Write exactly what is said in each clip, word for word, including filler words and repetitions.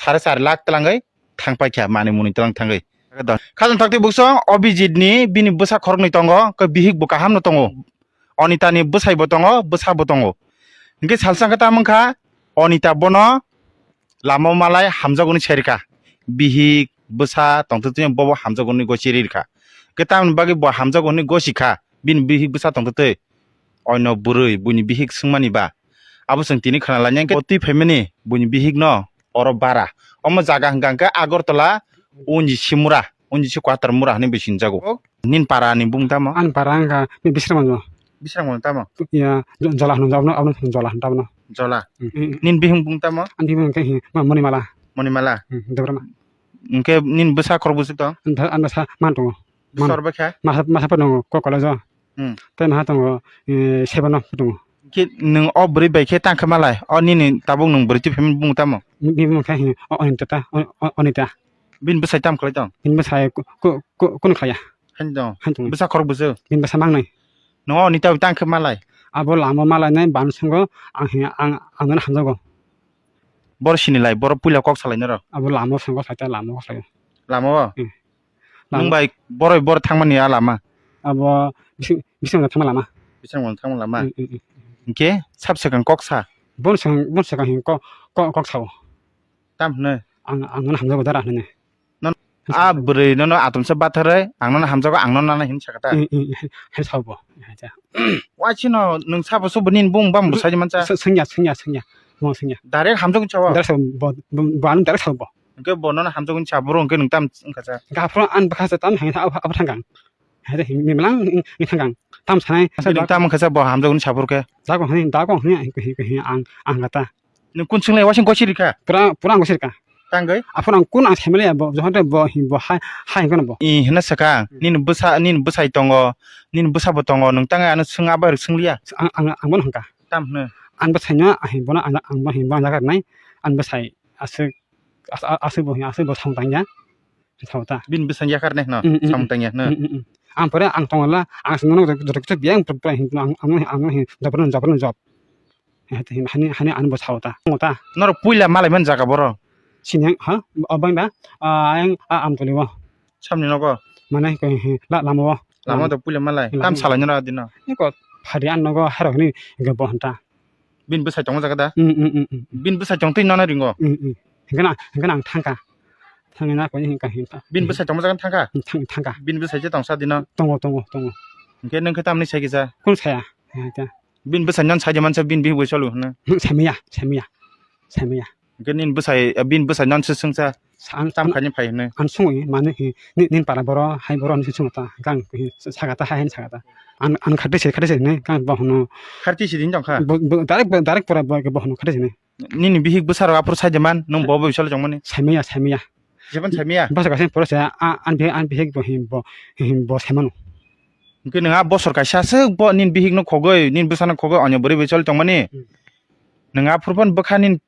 sare char lakh twlangwi thang paikha, manwi mwnwi twlang thangwi. Khajang thakti buksong Abhijit ni bini bwsa khoroknwi tongo, khe bihik bo kaham no tongo. Onita ni bwsai bo tongo, bwsa bo tongo. Hinkhe salsa khe tamo wngkha, Onita bono lama malai hamjago hwnwi sai rwkha. Bihik, bwsa tongtwtwi bobo hamjago hwnwi gosi ri rwkha. Khe tamoni bagwi bo hamjago hwnwi gosi kha, bini bihik bwsa tongtwtwi. Oino bwrwi buini bihik swngmani ba. Abo chwng tini khna lainai khe, o twi phaimani buini bihik no oro bara. Omo jaga hwnkha hwnkhe Agartala, Unji Simura, Unji si Kwatar Mura hwnwi bo sinjago. Nin para ni bung tamo? Ani para wngkha ni Bisramganj. Bisramganj tamo? Ya, Jo-, Jola hwnwi, abono, abono Jola hwnwi tamo. Jola. Hmm. Nin bihik bung tamo? Ani bihik hwnkhe hi, ma-, Monimala. Monimala. Hmm, Debbarma. Hwnkhe nin bwsa khorok bwswk tong? Ani bwsa man tongo. Bwsa hor bai kha? Masa, masa phano tongo, ko college o. Hmm. Tei maha tongo, eh, seven o tongo. Khe nwng o bwrwi bai khe tang khe malai? O nini tabuk nwng bwrwi twi phaimani bung tamo? Bini bung khe hi, o-, Onita ta, o-, o-, Onita. Bini bwsai tam khlai tong? Bini bwsai ku-, ku-, ku-, kunu khlaiya. Haino tong? Haino tong. Bwsa khorok bwswk? Bini bwsa mangnai. Nwng o Onita bai tang khe malai? Abo lama malainai bani swngo ang hi, ang, ang nono hamjago. Boro sinilai, boro puila kok salai noro? Abo lama swngo khlai ta, lama kok khlai. Lama o? Hmm. Nwng bai boroi bor thangmani a lama? Abo bising, bising thangma lama. Bising thangma lama. Mm, mm, mm. Hingke sab swkang kok sa? Bon swkang, bon swkang hin kok, kok, kok sao. Tam hwnwi? Ang, ang nono hamjago dara hwnwi. Non a bwrwi nono atomsa batharai, ang nono hamjago, ang nono nana hin sakha ta? Mm, mm, mm. Hin sao bo. Acha. Waisino nwng sabo subo nini bung bam bwsai mansa? Sw-, swngya, swngya, swngya. Mo swngya. Direct hamjago sao? Direct sao bo, bo, bo ano direct sao bo. Hingke bo nono hamjago ni saburo hingke nwng tam wngkha sa? Gaphro an bwkha sa tam hang abo, abo thangkang. Hai de hing mimlang wng thangkang. Tam sanai. Hingke nwng tam wngkha sa bo hamjago ni saburo khe? Dago hini, dago hini, hini, hini, ang, ang gata. Nwng kun swnglaio wasing gosi rikha? Pura, pura ang gosi rikha. Tangwi? Aphuru ang kun ang saimaliya bo, jokhon tei bo, bo hai, hai hingkhe no bo. I hwnna sakha, hmm, nini bwsa, nini bwsai tongo, nini bwsa bo tongo, nwng tangwi ano swng abo rwk swng liya? Ang, ang, ang bono hwnkha. Tam hwno? Ang bwsaino, ang bono, ang, ang bono hwnba ang jaga rwnai, ang bwsai aswk, as-, a-, aswk bo hwnwi, aswk bo samung tangya, sao ta. Bini bwsai yakar nai hwno, mm, mm, samung tangya hwno. Mm, mm, mm. Ang pore ang tongo la, ang swngno joto, joto kisa biyang pura, pura hwnwi ang, ang, ang, ang, ang, job rwno, job rwno, job. Hani, hani, hani, ani bo sao ta. Tongo ta. Norok puila malai man jaga boro? Sini, ha? O bang da? Ah, ang, ah, Amtoli o. Samni nogo? Mane, ko, he, la, lama o. Lama do puila malai. Lama. Tam salai nora dino? Eko, phari an nogo, haro hini, ge bo hanta. Bin bwsai tongo jaga da? Mm, mm, mm, mm. Bin bwsai tong twi nono ringo? Mm, mm. Hingke na, hingke na ang thangka. Thangna ko hingka hingka. Bin bwsai tong jaga thangka? Thang, thangka. Bin bwsai je tongsa dino? Tongo, tongo, tongo. Hingke nung khe tamni sai kisa? Kun saya? Ya, ya. Bin bwsai non saidi mansa bin bihik bai solu hwnwi. Hmm, saimaya, saimaya, saimaya. Hwnkhe nini bwsai, bini bwsai non se swngsa. Sa-, an, tam an, khaini phai hwnwi. An sungwi mani hi, ni, nini para boro, hai boro hinwi swngsa ta, gang hi, saga ta, hai, hai saga ta. An, an kharti se, kharti se hwnwi, gang bo hwno. Kharti se din tongkha? Bo, bo, direct, direct pora bo, bo hwno kharti se hwnwi. Nini bihik bwsarok aphuru saidi man, nwng bo bai solu tongmani? Saimaya, saimaya. Jebon saimaya? Bwsa kaisa pore se, a, an bihik, an bihik bo hi, bo, hi, bo saimano. Hwnkhe nwng a bosor kaisa aswk bo nini bihikno khogwi, nini bwsano khogwi onyo bwrwi bai choli tongmani? Hmm. Nwng a phuru phano bwkha nini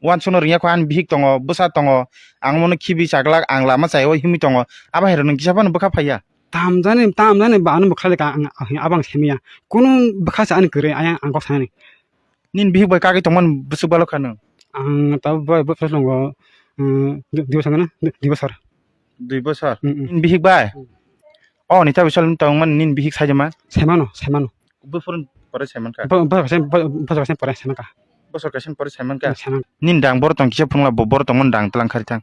uansukno rwngya kho, ani bihik tongo, bwsa tongo, ang bono khibi chaglak, ang lama chaywi himwi tongo, abo hai rok nwng kisa phano bwkha phaiya? Tamjani, tamjani ba ano bwkha le ka ang, ang, abo ang saimanya. Kunu bwkha se ani kwrwi, ayang ang kok sanani. Nini bihik bai kagwi tongmani bwswk balo kha nwng? Ang tabuk bai, bai phai tongo, um, dui, dui bosor gana, dui, dui bosor. Dui bosor? Mm, mm. Nini bihik bai? Mm. O, ni tabuk sal tongmani nini bihik saijama? Saimano, saimano. Buphuru pore saimankha? Bo, bo, bo, bo, bo, pore saimankha. Bosor kaisa pore saimankha? Mm, saimankha. Nini dang boro tong kisa phunukla, bo, boro tongmani dang tlang khari thang.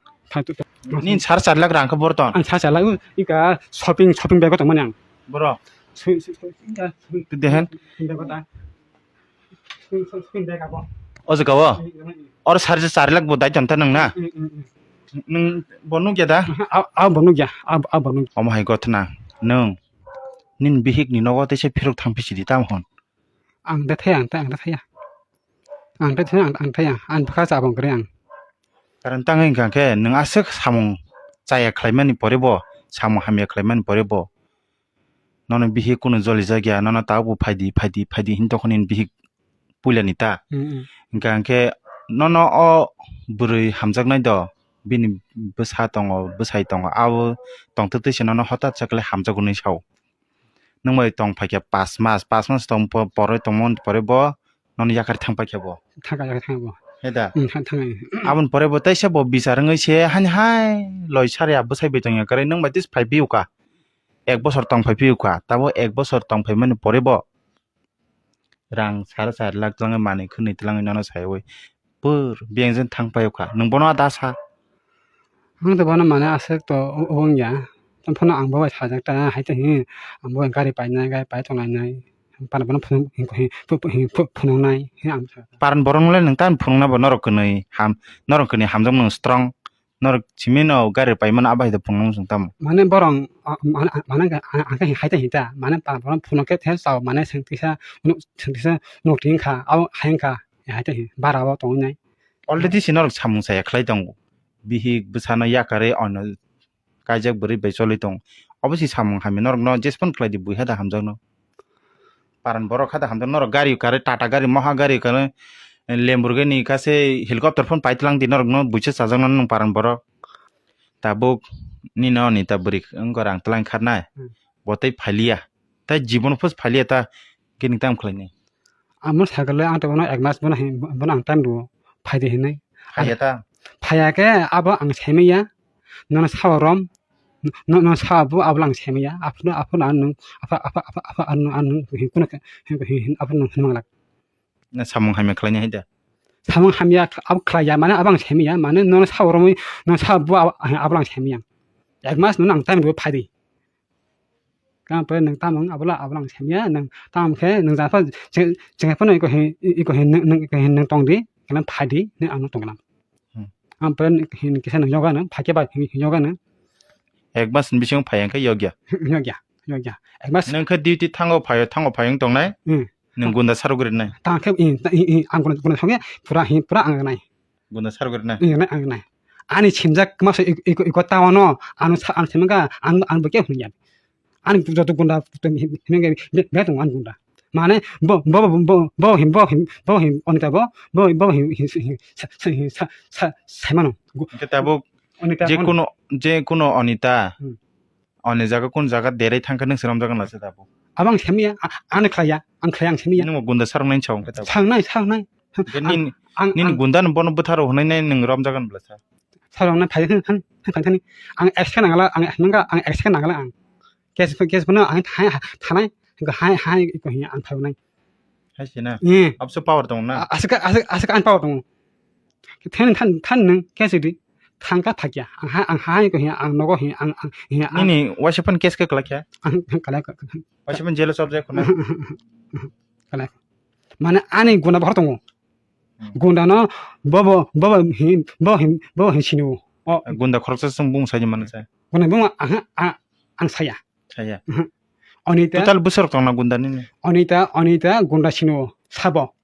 Nini sar char lakh rang khe boro tong? Ang sar char lakh, ika shopping, shopping bag o tongmani ang. Boro? Sui, sui, sui, ika shopping, dehen? Shopping bag o ta. O jaga o? Oro sari char lakh bo dai tonta nwng na? Nwng bo nukya da? Aha, a, a bo nukya, a, a bo nukya. Omo hai gotna, nwng nini bihik ni nogo teisa phirok thang phi sidi tamo hwn? Ang de thaya, ang de, ang de thaya. Ang de thaya, ang, ang thaya. Ang bwkha chabang kwrwi ang. Karon tangwi hwnkha khe nwng aswk samung chaya khlaimani pore bo, samung hamya khlaimani pore bo. Nono bihik kunu jolijakya, nono tabukbo phaidi, phaidi, phaidi hin tongkha nini bihik puilani ta. Mm, mm. Hwnkha hwnkhe nono o bwrwi hamjaknai do, bini bwsa tongo, bwsai tongo, abo tongtwtwi se nono hotat sakle hamjakgo hinwi sao. Nwng bai tong phaikha pas mas, pas mas tong po-, porwi tongmani pore bo nono yakar thang paikha bo. Thangkha, yakar thangkha bo. He da? Hmm, tha-, thangai. Aboni pore bo teisa bo bichar wngwi se hani hai loi sari abo sai bai tongya kwrwi nwng bai tis phai phiyokha. Ek bosor tong phai phiyokha. Tabo ek bosor tong phai mani pore bo rang sara sari lakh twlangwi manwi khwnwi twlangwi nono saiwi pur biyang jeng thang paiyokha. Nwng bono da sa? Ang to bono mane aswk to o-, o wngya. Tamo phano ang bo bai sajak ta, hai ta hi, ang bo gari painai, gari pai tongnai nai. Para bono phunuk, hi, hi, phu-, phu-, hi, phu-, phunuknai, hi ang sa. Paran borok nolai nwng tan phunukna bo norok kwnwi ham, norok kwnwi hamjak nwng strong. Norok simi no gari pai mano abo hai da phunuknai nwng tamo. Mane borok, a, mane, mane ang, ang, ang khe hai ta hi ta, mane para bono phunuk khe the sao, mane swng tisa, nuk, swng tisa nuk ting kha, abo hai wngkha, hai ta hi, bara o tongwi nai. Already si norok samung saya khlai tongo. Bihik bwsano yakarwi ono kaijak bwrwi bai choli tong. Obo si samung hamya norokno jesphano khlai di buiha da hamjakno. Paran borok kha da hamjakno norok gari kare Tata gari moha gari kare Lamborghini kase helicopter phone pai tlang di norokno buicha chajakno nwng paran borok. Tabuk nini oni ta bwrwi wngkha rang tlang kharnai. Hmm. Bo tei phaliya. Tai jibon phus phaliya ta gini tam khlainai. Amo sakale ang to bono ek mas bono hin, bono ang time rwo. Phai de hinwi. Phaiya ta? Phaiya khe abo ang saimanya. Nono sao rom. No, no sao bo abo lang saimanya. Aphno, aphno ang nung, apha, apha, apha, apha, ang nung, ang nung, hin kuno khe, hin, hin, hin, aphno nung hin manglak. Na samung hamya khlainai hai da? Samung hamya kh-, abo khlaiya, mane abo ang saimanya. Mane nono sao romwi, nono sao bo abo, abo lang saimanya. Ek mas nono ang time rwo phai de. Kang pore nwng tamo wng abola, abola ang semya, nwng tamo khe nwng jafo, je, je phano iko hin, iko hin nwng, nwng, iko hin nwng tong di, khe phai di, nwng ang nwng tong gwnang. Hmm. Ang pore hin kisa nwng yoga nwng, phai khe ba hin yoga nwng. Ek mas ni bisingo phai ang khe yogya. Yogya, yogya. Ek mas. Nwng khe duty thango phaio, thango phaio wng tongnai. Hmm. Nwng gunda sarugri nai. Tang khe, i, i, i, ang gunda, gunda thangya, pura hin, pura ang nai. Gunda sarugri nai. Ang nai, ang nai. Ani simjak masa iko, iko, iko tawano, ano sa, ano simjak, ang, ang bo khe hwnyan. Ani joto gunda, hwnyan khe, be, be tongo ani gunda. Mane, bo, bo, bo, bo, bo him, bo him, bo him, Anita bo, bo, bo him, him, him, sa, sa, him, sa, sa, saimano. Gu-, Hwnkhe tabuk Anita je ono. Kuno, je kuno Anita, Hmm. Ani jaga kun jaga derai thangkhe nwng swnam jaga nase tabuk. Abang semya, a-, ano khlaiya, ang khlaiya, ang semya. Nwng gunda sarok nai chong khe tabuk. Sangnai, sangnai. Hwnkhe Ang, nini, ang, nini ang gunda no bono bwtharo hwnwi nai nwng romjagan bwla sa. Sarok na phai hwn, hwn, hwn, hwn, hwn. Ang action nangala, ang nangka, ang action nangala ang. Case, case bono ang thai, thanai, hai, hai, ko hiya ang thainai. Hai sina. Eh. Abso power tong na. A-, asika, asika, asika ang power tong. Than, than, than nang, case di. Thangka phakya. Ang ha, ang ha, ko hiya, ang nogo hiya, ang, ang, hiya, ang. Nini, waisa pan case ka kalakya? Ang, ang kalak. Waisa pan jealous object na. Kalak. Mane ani guna bahar tongo. Hmm. Gunda no bobo, bobo hin, bo hin, bo hin sinu. O. Gunda khoroksa sung bung saji mana sa. Gunda bung ang, ang, ang saya. Saya. Mhm. Anita. Total bwswk tongna gunda nini? Anita, Anita gunda sinu sabo.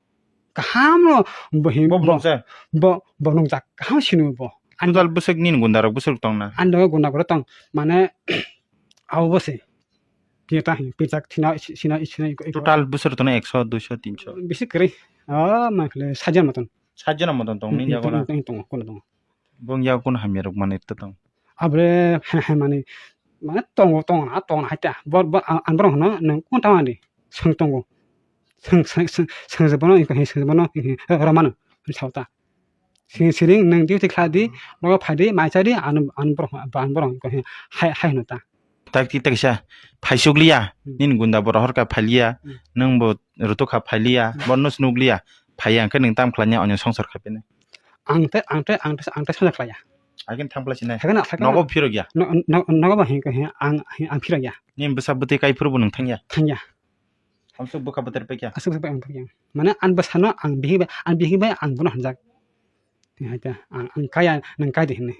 Kaham no bo hin, Bo bo, bungsa? Bo, bo nungjak. Kaham sinu bo. An- Total bwswk nini gunda rok bwswk tongna? An dago gunda gura tong. Mane, abo bo se. Pita hin, pita thina, sina, sina, iko, iko. Total bwswk tongna ekso, duiso, tinso? Bisi kwrwi. Ah, ma khle, sajan moton. Sajan moton tong, Hmm, nini hmm, jago na? Hmm, hmm, tongo, kono tongo. Bong ya kun hamya rok mani to tong. Abre, he, he, mani, mane tongo, tongo na, tongo na, haita. Bor, bor, ang, ang borok hino, nang kun tama di. Seng tongo. Seng, seng, seng, seng je bono, iko he, seng je bono, he, he, eh, romano, he, sauta. Seng siring, nang duty kha di, logo phai di, mai cha di, ano, ano borok, ano borok, iko he, hai, hai hino ta. Tak ti tak sa, phaisuk liya, Hmm. Nini gunda borok horka phai liya, Hmm. Nang bo rutuk kha phai liya, Hmm. Borno snuk liya, phai ya, hwnkhe nang tam khlai ni, onyo songsor kha pini. Ang te, ang te, ang te, ang te soja khlaiya. Haikhe thang phlai sinai. Haikhe na, haikhe na. Nogo phirok ya. No, no, nogo ba hingkhe he, ang, he, ang phirok ya. Nini bwsa bwtwi kai phuru bo nwng thang ya. Thang ya. Hamsuk bwkha bwtwr paikha. Aswk bwkha bwtwr paikha. Mane ang bwsano ang bihik bai, ang bihik bai ang bono hamjak. Tini hai ta, ang, ang kaya, nwng kai di hinwi.